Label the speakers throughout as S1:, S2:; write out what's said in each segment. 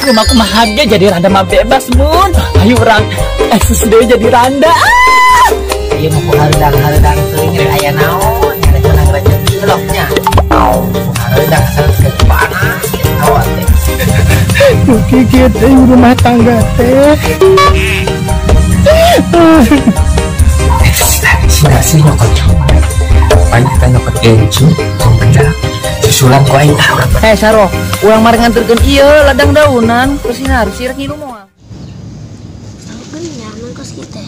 S1: Rumah kumaha ge jadi randa mah bebas mun. Ayo urang eksis deui jadi randa.
S2: Ieu mah hareudang-hareudang teuing rek aya naon, rek menang rezeki bloknya. Hareudang asal geus panas hawa teh.
S1: Kieu teh rumah tangga teh.
S2: Sinasi nyokot copet. Paling kita nyokot keju, bener. Susulan ku aing ah urang.
S3: Eh Saro, urang mari nganterkeun ieu ladang daunan, terus harus rek ngilu moal.
S4: Salukeun nyaman kos kieu teh.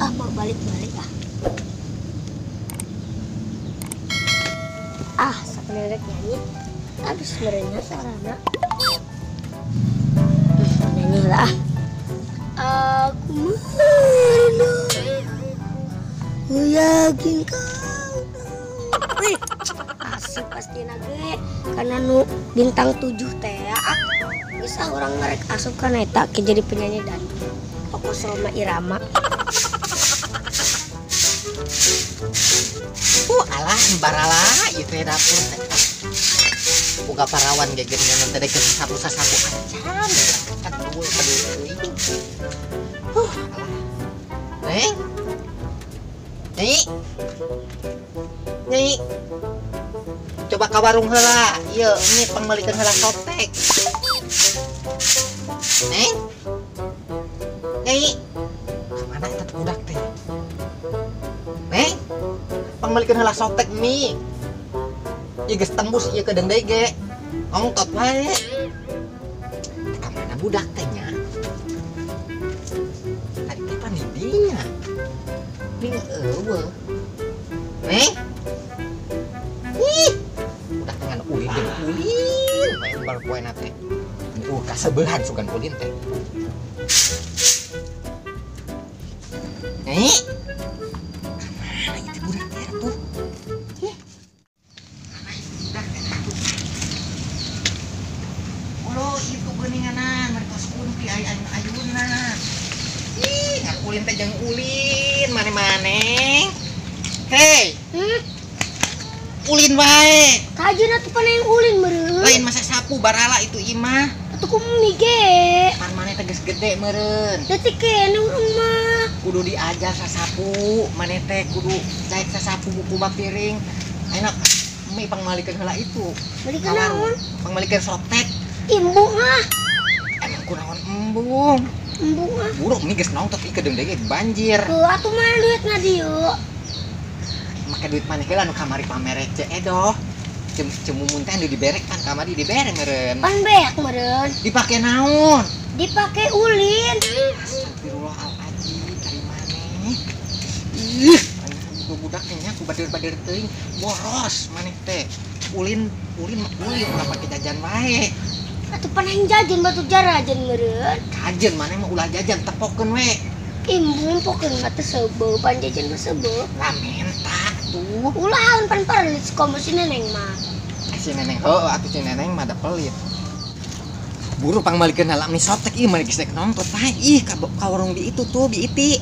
S4: Ah mau balik-balik ah. Ah, sakenerek nyanyi. Abis merenya sarana. Nyanyi lah ah. Aku merindu, ku yakin kau tahu. Wih, asik pasti nage karena nu bintang 7 teh ah. Bisa orang merek asup kana eta ke jadi penyanyi dan pokok Rhoma Irama.
S2: Alah barala ieu teh dapur teh. Boga parawan gegernya nanti dek sapu-sapu acan. Kan tunggu euy. Alah. Neng. Nyai. Nyai. Coba ka warung heula. Ieu ini pangmeulikeun heula sotek. Neng. Nyai. Ka mana eta budak teh? Neng. Pangmeulikeun heula sotek mie. Ieu geus tembus ieu ke deung deui ge. Ongtot wae. Ka mana budak teh nya? Tadi teh pan di dinya. Ning eueuh. Neng. Ih. Budak teh ngan ulin jeung ulin bae unggal poena teh. Kasebeuhan sugan ulin teh. Nyai. Ka mana itu budak teh atuh? Ih. Budak teh atuh. Olo itu geuninganan mereka kunti aya anu ayuna. Ih, ngan ulin teh jeung ulin mane-mane. Hei. Ulin wae.
S4: Kajeun atuh pan yang ulin meureun.
S2: Lain masa sapu barala itu imah.
S4: Atuh ku mie ge.
S2: Pan maneh teh geus gede meureun.
S4: Leutik keneh urang mah.
S2: Kudu diajar sasapu, maneh teh kudu daek sasapu buku bak piring. Ayeuna mie pangmalikeun heula itu.
S4: Malikeun naon?
S2: Pangmalikeun sotek.
S4: Embung ah.
S2: Emang kunaon embung?
S4: Embung ah.
S2: Buruk mie geus nongtot ieu kedeung deui banjir.
S4: Heuh atuh mana duitna dieu?
S2: Make duit maneh heula nu kamari pamere ce edoh. Cemumun teh anu dibere kan kamari dibere meureun.
S4: Pan beak meureun.
S2: Dipake naon?
S4: Dipake ulin.
S2: Astagfirullahaladzim, ari maneh. Ih, anu budak teh nya ku bader-bader teuing boros maneh teh. Ulin, ulin mah ulin ulah pake jajan wae.
S4: Atuh pan hayang jajan batu jarajan meureun.
S2: Kajen maneh mah ulah jajan tepokeun we.
S4: Embung pokeun mah teh seubeuh, pan jajan mah seubeuh.
S2: Lah menta tuh.
S4: Ulah pan parelit komo si neneng mah.
S2: Si neneng heuh atuh si neneng mah da pelit. Buru pangmalikeun heula mie sotek ieu mah geus rek nongtot wae. Ih ka warung di itu tuh di iti.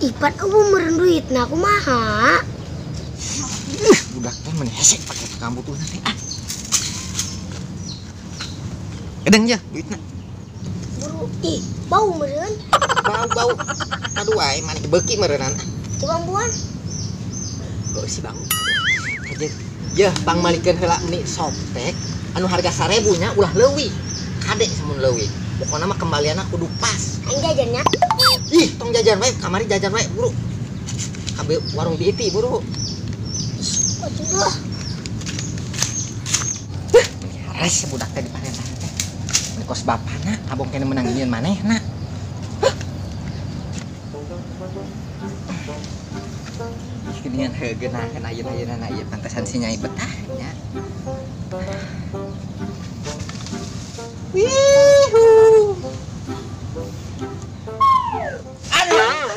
S4: Ih pan eueuh meureun duitna kumaha?
S2: Ih budak teh meni hese pake kambutuhna teh ah. Edeng ya duitna.
S4: Buru ih bau meureun.
S2: Bau-bau. Aduh wae maneh beuki meureunan.
S4: Coba ambuan.
S2: Bau si bau. Kajeun. Yeuh pangmalikeun heula mie sotek anu harga 1000 nya ulah leuwih. Kade samun leuwih. Pokona mah kembalianna kudu pas.
S4: Aing jajannya.
S2: Ih, tong jajan wae, kamari jajan wae, buru. Kabe warung di iti buru.
S4: Aduh.
S2: Meni budak teh diparentah teh. Meni kos bapana abong kene menang nyieun manehna. Ih, geuningan heugeuna ayeuna-ayeuna ieu pantesan si Nyai betah nya. Wihu. Aduh.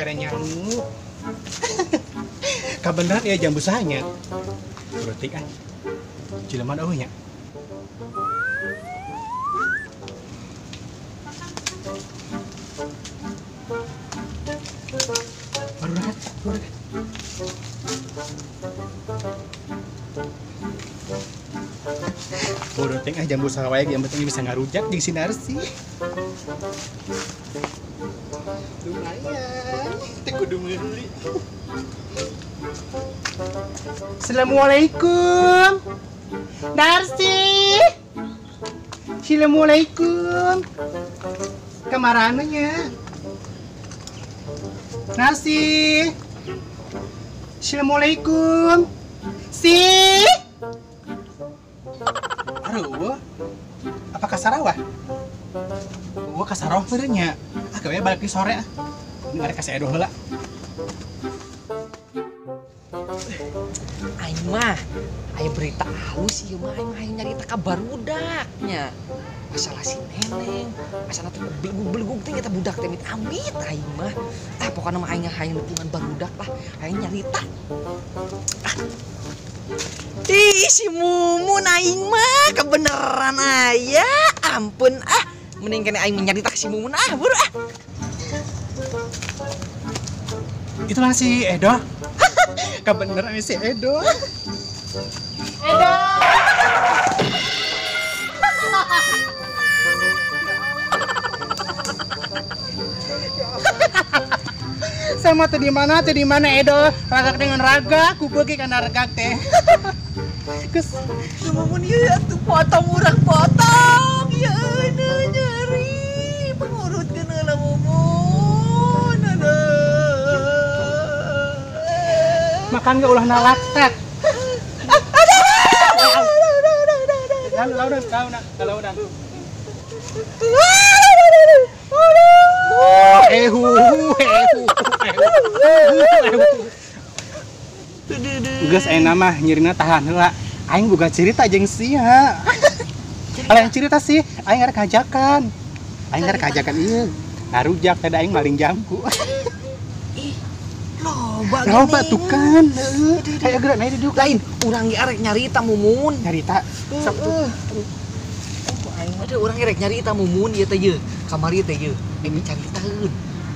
S5: Nyamu. Kabeneran ya jambu sahanya. Berarti kan jelema eueuh nya. Bodoh teh jambu sawae yang penting bisa ngarujak jeung si Narsi. Lumayan, teh kudu meuli. Assalamualaikum. Narsi. Assalamualaikum. Kamarana nya? Narsi. Assalamualaikum. Si. Aduh, apa kasarawah? Gua kasarawah meureun. Ah, gawe balik di sore ah. Ini arek ka si Edo heula.
S3: Aing mah aya berita halus ieu mah aing mah hayang nyarita ka barudaknya. Masalah si Neneng, masalah teh belegug-belegug teh eta budak teh amit-amit aing mah. Ah, pokona mah aing hayang nepungan barudak lah, hayang nyarita. Ah. Ih, si Mumun aing mah kebeneran aya. Ampun ah, mending kene aing nyarita ka si Mumun ah, buru ah.
S5: Itulah si Edo. Kebeneran si Edo. Edo. Sama tadi mana Edo? Ragak dengan raga, ku beuki kana regak teh. Geus
S3: Mumun ieu atuh potong urang potong. Ya euneuh nyeri. Pengurutkeun heula Mumun. Aduh.
S5: Makan gak ulah nalaktak. Aduh. Launan. Ehu. Geus ayeuna mah nyerina tahan heula. Aing boga cerita jeung sia. Lain cerita sih, aing arek ngajakan. Aing arek ngajakan ieu. Ngarujak teh aing maling jambu.
S3: Ih, loba
S5: loba tuh kan. Heeh. Ayo geura naik duduk.
S3: Lain, urang ge arek nyarita Mumun.
S5: Nyarita. Sok tuh.
S3: Aing mah urang ge rek nyarita Mumun ieu teh ye. Kamari teh ye. Aing caritaeun.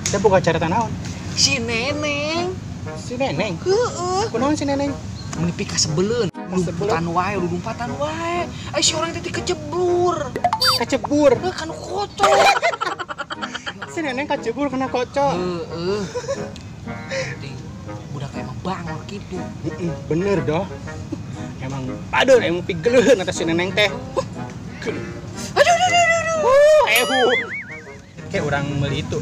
S5: Teh boga carita naon?
S3: Si Neneng.
S5: Si Neneng?
S3: Heeh.
S5: Kunaon si Neneng?
S3: Mun pikasebeleun. Lumputan wae, lumpatan wae. Ai si orang teh kecebur.
S5: Kecebur?
S3: Heuh, kana kocok.
S5: Si Neneng kecebur kena kocok.
S3: Heeh. Ting, budak emang bangor kitu.
S5: Heeh, bener doh. Emang padur, emang pigeleuheun eta si Neneng teh.
S3: Aduh, aduh.
S5: Ehu. Kayak urang meuli itu.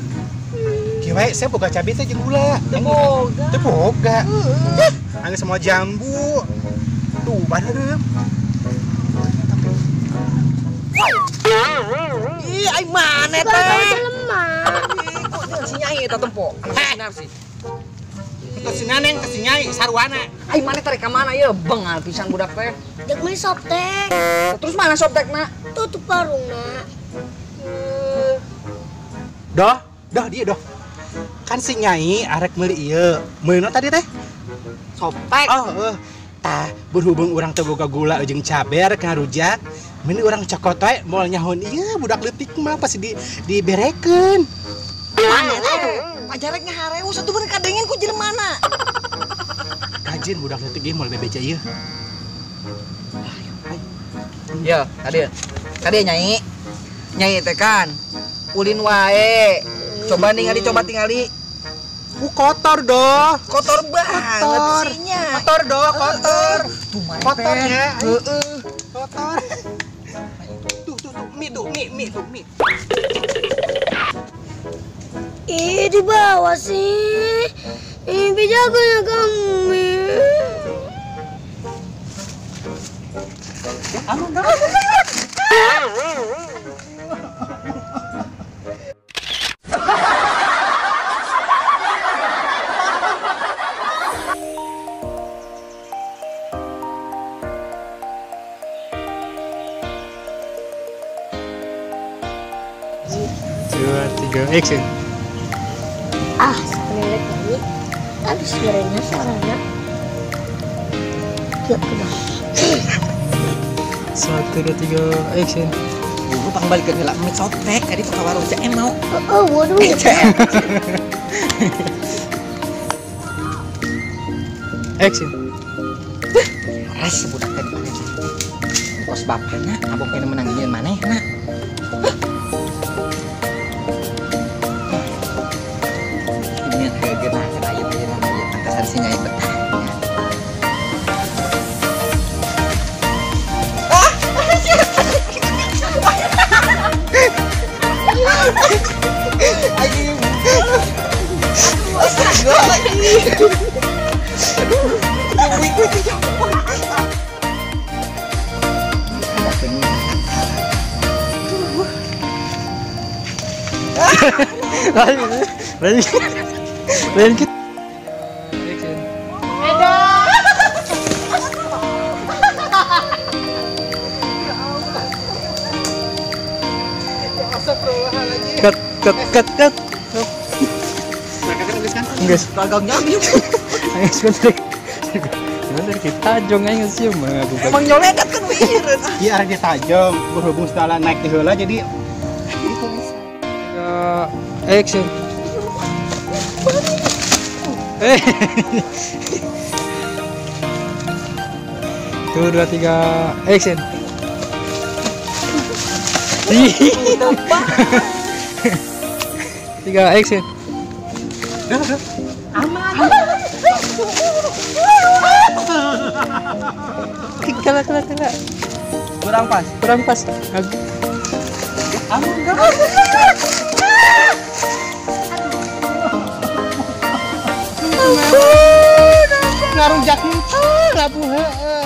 S5: Kieu wae saya boga cabe teh jeung gula.
S3: Teu boga.
S5: Teu boga. Angge semua jambu. Tuh, bareum.
S3: Ih, ai mana teh?
S4: Lemah.
S3: Ih, kok jeung si Nyai eta tempo? Anu si Narsi.
S5: Teu si Neneng, teu si Nyai, sarwana.
S3: Ai mana teh rek ka mana ieu? Bengal pisan budak teh.
S4: Jeung meuli softtek.
S3: Terus mana softtekna?
S4: Tutup warungna.
S5: Doh, doh dia doh. Kan si Nyai arek meuli ieu. Meuli naon tadi teh?
S3: Softtek.
S5: Oh, heeh. Tah, berhubung urang teu boga gula jeung cabe rek ngarujak, mending urang cokot wae moal nyahoan ieu budak leutik mah pasti diberekeun.
S3: Mana teh? Pajarek ngahareus atuh bener kadengen ku jelemana.
S5: Kajin budak leutik ge moal bebeja ieu.
S3: Yo, kadieu. Kadieu Nyai. Nyai teh kan ulin wae. Coba ningali, coba tingali.
S5: Kotor doh.
S3: Kotor banget
S5: kotor.
S3: Sihnya.
S5: Kotor doh, kotor.
S3: Tuh
S5: kotornya.
S3: Heeh.
S5: Kotor. Tuh tuh tuh, mie tuh, mie, mie tuh, mie.
S4: Ih, di bawah sih. Ih, jagonya kami.
S5: Ya, aman dong. Dua, tiga, action.
S4: Ah, sebenarnya nyanyi. Tapi sebenarnya suaranya gak udah.
S1: 1, 2, 3, action.
S2: Gue pang balik ke gelap mie sotek, tadi tuh kabar udah emau.
S4: Oh, waduh.
S3: Action. Res budak teh di mana? Kos bapana abok kena menang nyieun manehna. Ini heugeuna kana ieu ayeuna ieu pantasan si Nyai betah.
S1: Lain kita. Cut cut cut cut. Enggak,
S2: gagangnya
S1: enggak. Gimana dari tajong aja sih mah.
S3: Emang nyoledat kan wiireun.
S5: Iya arah ditajong berhubung setelah naik di heula jadi gitu.
S1: Action. 1, 2, 3, action. 3, action.
S2: Aman.
S1: Kala kala kala.
S2: Kurang pas.
S1: Kurang pas.
S2: Aman.
S5: Ngarujak henteu labuh heueuh.